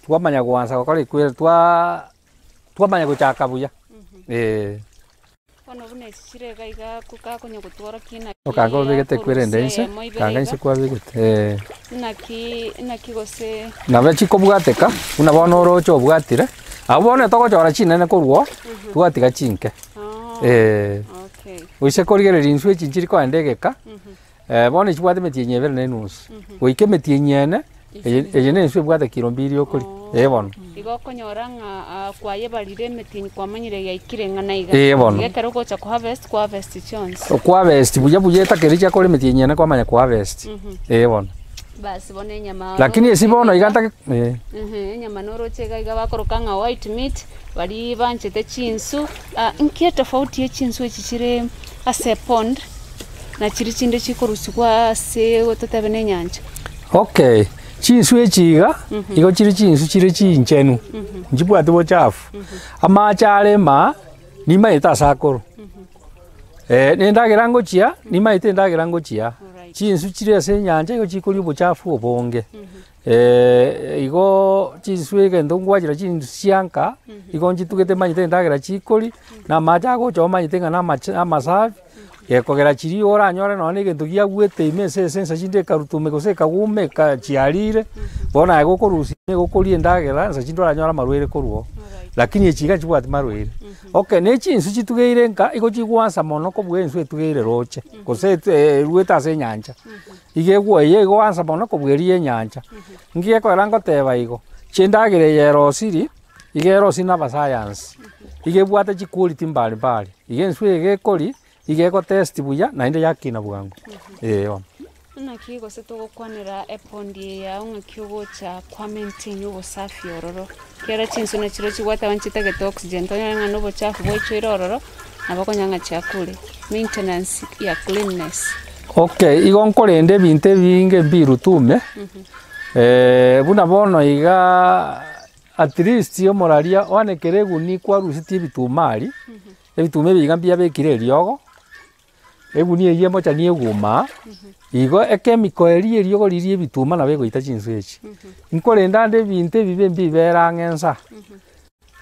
Twamanya goansa gokora equery twaa twamanya gochaka buya, eh. Bono buna esi chire iga iga ko gakonya gotworokia naki Okanga obegete equery ende akorusia inse, eyemo ibere kanga iga, inse kwabegete eh. naki naki gose. Nabo chikobwateka, buna bono oroche obwatire, abwo bono togochora chinene korwa oo, twatiga chinke, eh. Okay. Gose korigereria inswe echi nchiri kogenda egeka, bono echibwate emetienyi ebere na enusu, goika emetienyi ene, eye eye na enswe ebwate kiro mbiri okoria, eh bono. Igo okonyora ng'a ah, kwayebarire emetienyi kwamanyire yaikire ing'ana iga. Eh, bono. Iga ekero ogocha koharvest, koharvest chionsi. Okoharvest buya buya etakeri chiakora emetienyi ene kwamanya koharvest, eh bono. Basi bono enyama Lakini esi bono iga ntake eh. Ehe, enyama noroche iga iga bakoroka ng'a white meat, baria banchete chinsu, ah nki etofauti ye chinsu echi chire ase epond, na chiria chinde chikorusigwa ase totebe na enyancha? Okay, chinsu echi iga, igo chire chinsu chire chinchenu, nchibwati bochafu, amache are imaa, nimanyete ase akorwa, na endagera ngochia, nimanyete endagera ngochia, chinsu chire ase enyancha igo chikoria obochafu obonge. Igooo chinsu egento ngwachera chinsu chianka, igo nchitugete manyete endagera chikoria, na amache agocha omanyete ng'a na amache amasafi, gekogera chiria oranyore nonye na egento giaguete ime ase ase ensa chinde ekarutuma gose ekaguma eka chiarire, bono aye gokorusia ime gokoria endagera nsa chinde oranyore amarwaire korwa oo. Lakini echi iga nchibwati marwaire. Okay, na echinsu chitugeire nka, igo chigwansa mono kobua ensu etugeire roche, gose eruete ase enyancha. Iga egwa eye egoansa mono kobua eria y'enyancha. Nki gekogera ngoteba igo, chindagera eye erosiri, iga erosiri na abasayansi, iga ebwate chiquality mbalimbali, iga enswe eye gekori, iga egotest buya naende yakina bwango, eh bono. Naki gose togokwanera epondi eye yao ng'aki ogocha kwa maintain obosafi ororo, ekiagera chinswe nachirobio chigwateba nchitagete oxygen tonyore ng'a na obochafu bwaichoire ororo, nabo okonyora ng'a chiakure, maintenance ya cleanness. Okay, igo nkorenda ebinto ebinge mbirutume, buna bono igaa at least omoraria one kera egunia kwarusetie ebituma aria, ebituma ebi iga mbiabekire eriogo, egunia eywo emochani eguma, igo ekemiko eria eriogo riria ebituma nabo egoita chinswe echi. Nkorenda ande ebinto ebibe mbibere ang'e nsa,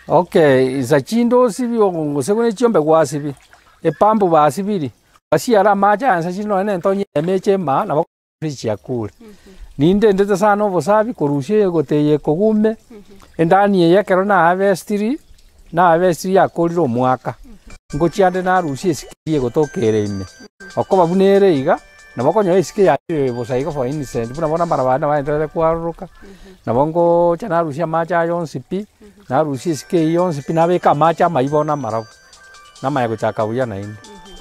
okay, nsa chinde osibie gose buna chiombe gwasibia, epampu basibirie. Basiare amache aya nse chinde nonye na entonyi eyemo eche emaa nabo chiakure. Nindendete sana obosafi korusia egote eye ekogume, endani eye ekero naharvestiri, naharvestiri yakorire omwaka, ngochia nde narusia esike eria egotoka ere ime, okoba buna ere iga, nabo okonyora esike yaye bosa iga for innocent buna bono amaraba aya nabo aendererete kwaroroka, nabo ngocha narusia amache aya onsi pi, narusia esike eywo yonsi pi, nabeka amache amayia bono amarabu. Namanya gochaka buya naende.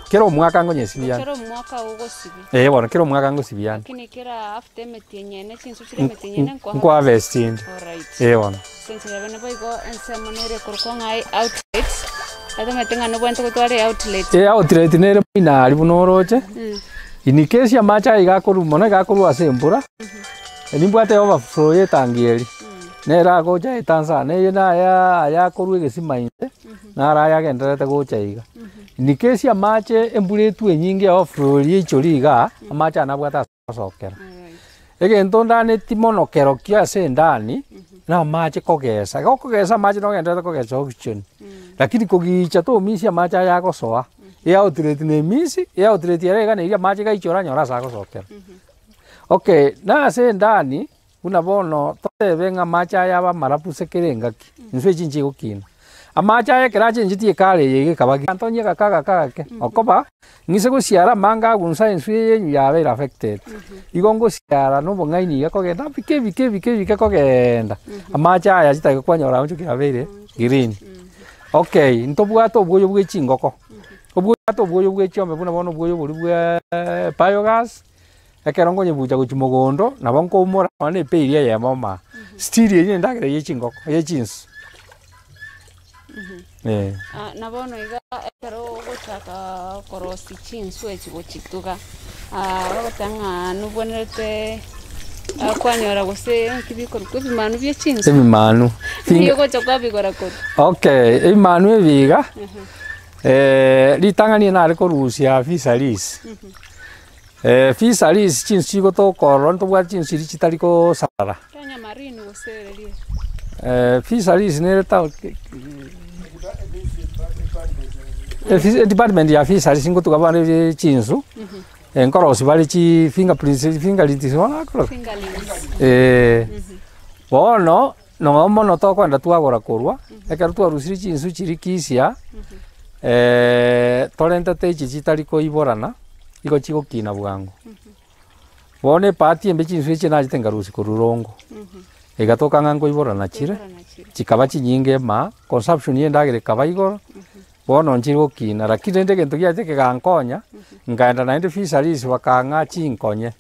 Kera omwaka ngonyesibia ande. Kera omwaka ogosibia. Eh bono kera omwaka ngosibia ande. Lakini kera after emetienyi ene chinsu chire emetienyi ene nkoa Nkoharvest inde. Alright. Eh bono. Ase enchera bene boigo ensemo nere ekorokwa ng'a outlet, atomanyete ng'a nobwenerete gotwara eoutlet. Eoutlet nere moino aria buna oroche, in case amache aya iga akorwa mono iga akorwa ase embura, nimbwate overflow ya etangi eria, nere agocha aeta nse eye naye aya akorwa egesima inse. Naro aya agendererete gocha iga. In case amache embura etwe enyinge overflow eria eichore igaa, amache aya nabwate ase agosokera. Egento ndaneti mono kerokio ase endani, na amache kogesa, igo okogesa amache nogendererete kogesa oxygen, lakini kogicha tomisia amache aya agosoa, eoutlet na emisi, eoutlet ere iga neri amache gaichora anyore ase agosokera. Okay, na ase endani. Buna bono totebe ng'a amache aya abe amarabu ase kera engaki, inse echi nchigokina. Amache aya ekero achenchetie ekara eye iga ekaba gi antonia egake agake agake, okoba, ng'ise gosiara amange agunsa enswe eye enywe yabeire affected. Igo ngosiara na obong'aini iga kogenda bike bike bike bike kogeenda, amache aya chitageka kwanyora aonchoki abeire green. Okay, ntobwate obwoyo bwa echingoko, obwate obwoyo bwa echiombe buna bono obwoyo boria bwa biogas. Ekero nkonyebucha gochia mogondo, nabo nkoumora nonya na epail eyemo maa, still eywo nendagera ye chingoko ye chinsu eh. Ah, na bono iga ekero ogochaka korosia chinsu echi gochituga, bagoteba ng'a nobwenerete kwanyora gose nki bikorokwa ebimanu bie chinsu? Ebimanu. Nki ogocha kwabigora korwa? Okay, ebimanu ebi iga, ritang'ani nare korusia fisheries. Fisheries chinsu chigotoka ororo ntobwate chinsu chiria chitari kosarara. Kenya Marine gose ereria? Fisheries nere town edepartment ya fisheries ngotuga bare chinsu, nkorosia bare chi fingerprints fingerlings bono akoroka? Fingerlings. Eeh. Bono, nonye mono tokoenda twagora korwa, ekero twarusirie chinsu chiria kisia, torentete echi chitari koiborana, igo chigokina bwango. Bono ebahati embe chinsu echi nachete nkarusia korwa rongo, egatoka ng'a nkoiborana chire, chikaba chinyinge maa, consumption ya endagera ekaba igoro, bono nchire gokina. Lakini rende egento giachete kegankonya, nkaenda naende fisheries bakang'a chinkonye,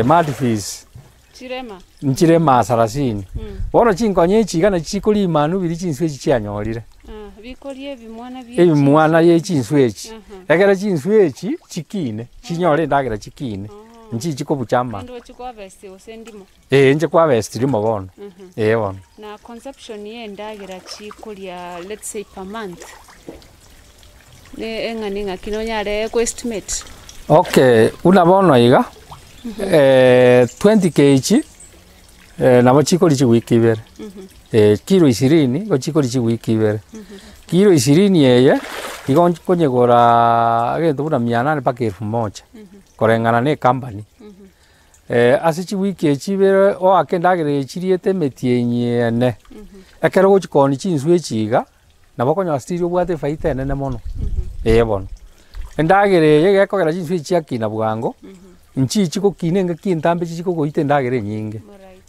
mudfish. Chirema. Nchire maa sarasini. Bono chinkonye echi iga nachi chikoria imanu biria chinsu echi chianyorire. Ah, bikoria ebimwana bie Ebimwana ye chinsu echi. Ekero chinsu echi chikine, chinyore endagera chikine, nchichi kobucha ama. Naende ochi koharvest gose endimo. Ee inche koharvest rimo bono, ee bono. Na consumption ya endagera chikoria let's say per month, ne eng'ana eng'aki nonyare ko estimate? Okay, buna bono iga, 20 kg nabo chikoria chiwiki ibere, kilo ishirini nigo chikoria chiwiki ibere. Kilo ishirini eye, igo nkonyegoraa egento buna mia nane mpaka elfu moja, koreng'ana na ecompany. Ase chiwiki echi ibere oake endagera eye chiriete emetienyi ene, ekero ogochi koonia chinsu echi iga, Nabo okonyora still obwate efaida enene mono, eh bono. Endagera eye gekogera chinsu echi chiakina bwango, nchichi gokina engaki entambe chichi kogoita endagera enyinge.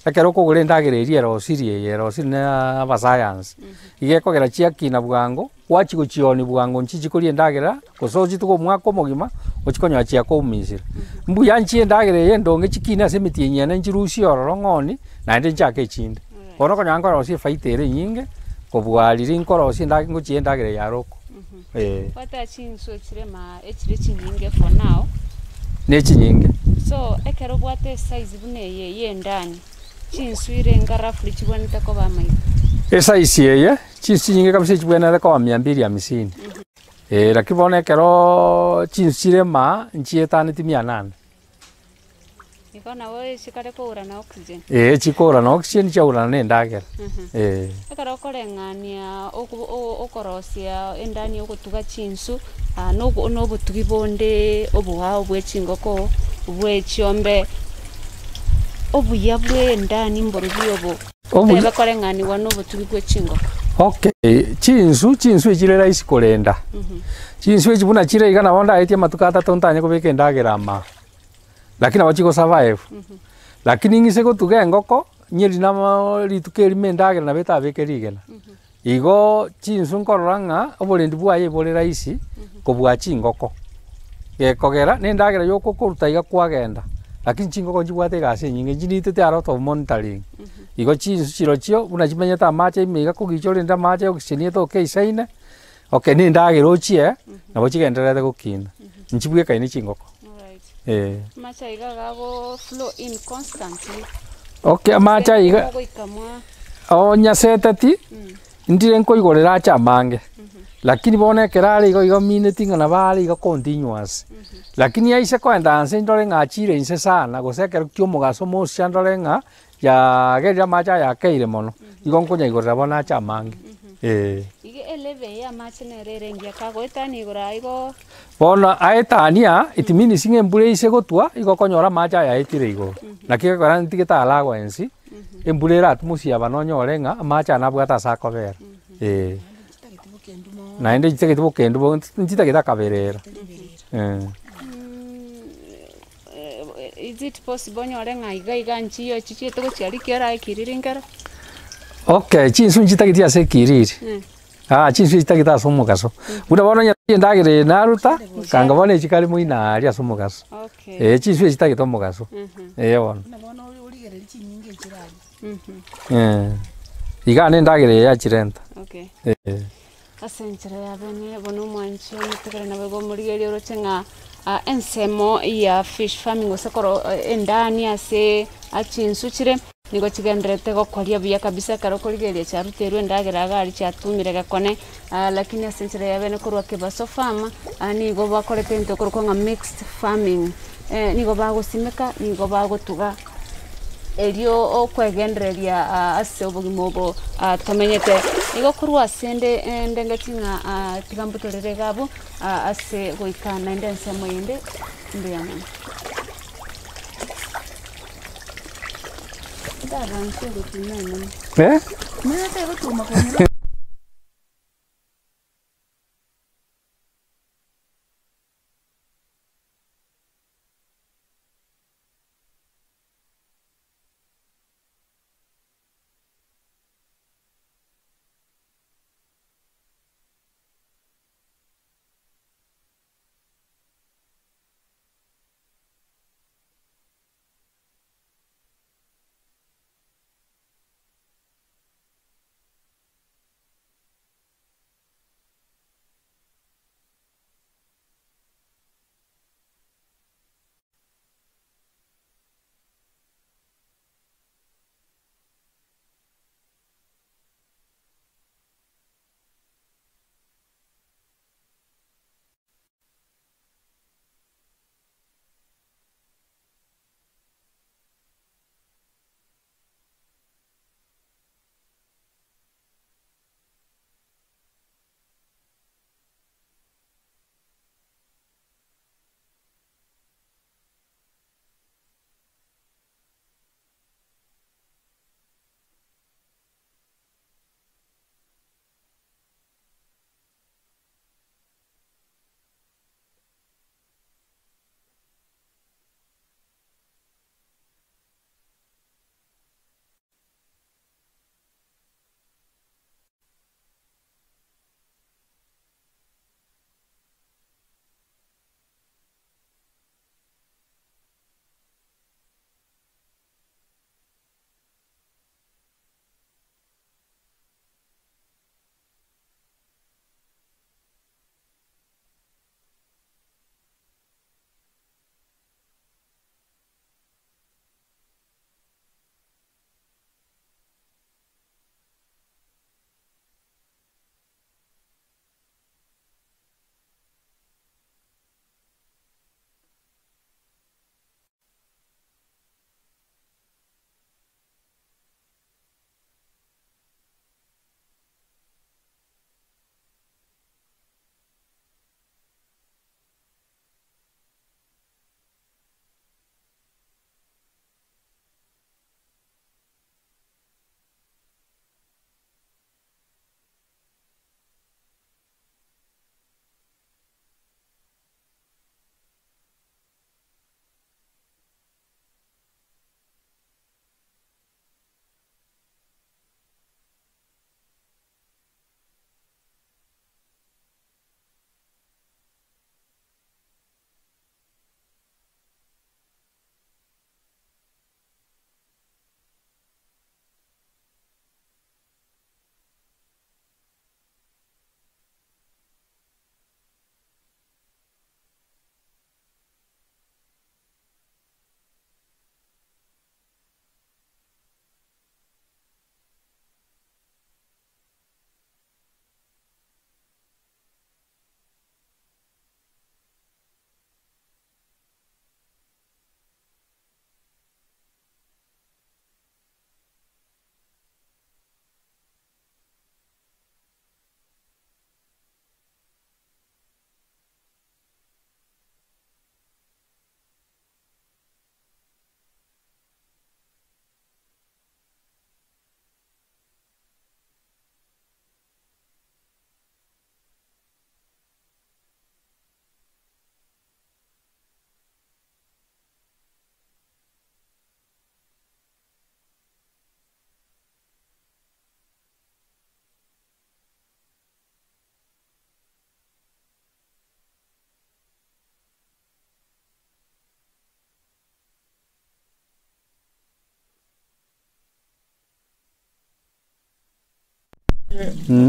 Ekero okogora endagera eria erosirie eye erosirie na abasayansi, iga ekogera chiakina bwango, gwachia gochionia bwango nchichi koria endagera, gose ochituge omwaka omogima, ochie konyora chiakoumisire. Mbuya nchie endagera eye endonge chikine ase emetienyi ene nchirusie ororo ng'onie, naende nchake echinde. Bono okonyora nkorosia efaida ere enyinge, kobua riria nkorosia endagera ngochia endagera eye aro oko, eh. Gwateba chinswe echire ma echire chinyinge for now. Ne chinyinge. So ekero obwate esize buna eye ya endani, chinswe ire enga roughly chibwenerete koba amaiga? Esize eye, chinswe chinyinge kabisa echibwenerete koba mia mbili hamsini, eh, lakini bono ekeroooo chinswe chire maa, nchietaneti mia nane. Igo nabo chikare kourana oxygen. Ee, chikourana oxygen chiaurana na endagera, ee. Ekero okoreng'ania okorosia endani ya ogotuga chinsu, na obotugi bonde oboao bwe chingoko, bwe chiombe, obuya bwa endani mborobio obo, Obuya- tebe koreng'aniwa na obotugi bwe chingoko. Okay, chinsu, chinsu echi chire rahisi korenda. Chinsu echi buna chire iga nabo ndaetie amatuko atato ntanye kobeka endagera ama, lakini nabo chigo survive. Lakini ng'ise gotuga engoko, nyeri namaa rituko erimo endagera nabo etabeke rigena. Igo chinsu nkorora ng'a oborendi bwaye bore rahisi kobua chingoko, gekogera na endagera yoka okoruta iga kwagenda, lakini chingoko nchibwate egasi enyinge, nchineedete a lot of monitoring. Igo chinsu chirochio buna chimenyete amache ime iga kogicha orende amache oxygen etoke eisaine. Okay, na endagera ochie, nabo chigendererete gokina, nchibwekaine chingoko, eh. Amache aiga iga ago flow in constantly. Okay, amache aiga, Ogoika mwa onyaseteti, ndire nkoigorera ache amange, lakini bono ekero are igo igo mineti ng'a nabo are igo continuous, lakini aise koenda nse ndore ng'a achire inse sana, gose ekero kia omogaso mosia ndore ng'a. Yaagerire amache aya akeire mono, igo nkonyaigorera bono ache amange, ee. Iga eleve eye y'amache nere ere engiya, kagoetania igoro aa igo. Bono aetania, it means ng'a embura eise gotwa, igo okonyora amache aya aetire igoro. Naki gekogera ntigete alagwe ensi, embura eratwe mosiaba nonyore ng'a amache aya nabwate ase akobera, ee. Naende chitagete bokendu bo nchitagete akaberera, eh. Is it possible onyore ng'a iga iga nchiyo echi chiete gochia rikia orae ekiriri nkero? Okay, chinsu nchitageti ase ekiriri, aa chinsu chitagete ase omogaso. Buna bono onye endagera eye naruta, kanga bono echi kare moino aria ase omogaso. Okay. Eh, chinsu echi chitagete omogaso, eh bono. Buna bono origererie chinyinga echire aria. Iga na endagera eye yachirenta. Okay. Eh. Ase enchera ya bene, bono omwanchi omotegere naboigo omorigereria oroche ng'a ensemo ya fish farming gose koro endani ase chinsu chire, nigo chigendererete gokoria buya kabisa ekero okorigereria chiaruterwe endagera iga aria chiatumire gekone, lakini ase enchera ya bene korwa Kebaso farm, nigo bakorete egento ekorokwa ng'a mixed farming, nigo bagosimeka, nigo bagotuga. Erio okwegendereria ase obogima obo tomenyete. Nigo korwa ase ende ndengeti ng'a tiga mbutorere iga abwo ase goika naende ensemo eyende mbuya mono. Eh?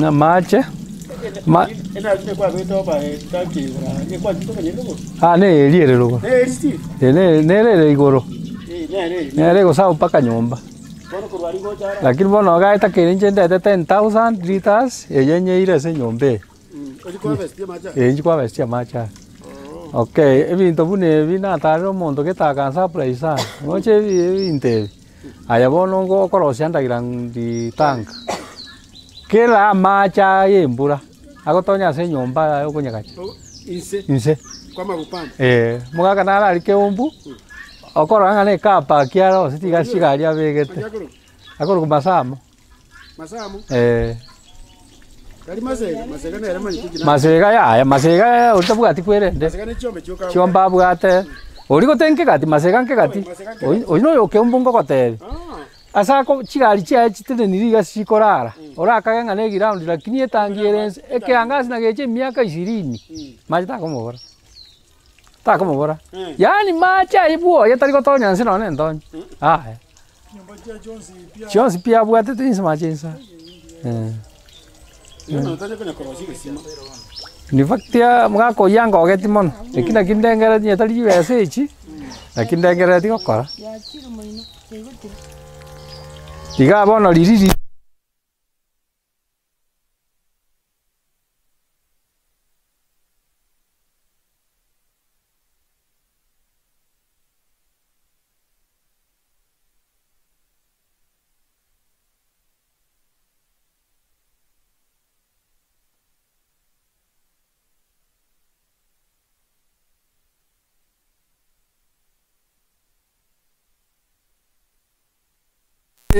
Amache ma ah ne eria ere rogoro, eh nere ere igoro, nere egosabu mpaka nyomba. Lakini bono iga etakeire inche ndete 10,000 litres, eye nyeire ase enyomba eye. Eh inche kwabestia amache aya. Okay, ebinto buna ebi natarire omonto gete akansurprise sana, roche ebi ebinto ebi. Aye bono nigo okorosia underground tank, kera amache aya embura, agotonya ase enyomba yaye okonyagacha Inse, inse. kwamagupanda. Eh, omogaka naro aria keumbu, okorora ng'a na ecar park aro tiga chigari abegete, Akorokwa akorokwa Masamo. Masamo. Eh. Tari Masega, Masega nere manyete ekina. Masega yaya, Masega yaya oria tabwati kwerende. Masega ne chiombe chioka. Chiombe abwate, oria gote nkegati, Masega nkegati, oyio oyio noyo okeumbu ngogotebi. Ah, Ase ako chigari chiaye chiteneniri iga chikorara, orakage ng'a na eground lakini etangi ere ense, ekeangasi nagecha emiaka ishirini, mache takomobora, takomobora. Yaani mache aywo bwoye tari gotonya nse nonye na entonyo, yaya. Chionsi pi abwatete inse mache inse aa, eh. In fact omogaka oyio angogeti mono, eki naki ndengereti onye tari chibesa echi, naki ndengereti gokora. Igaa bono riria.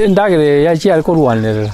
Endagera eye yachiare korwanerera.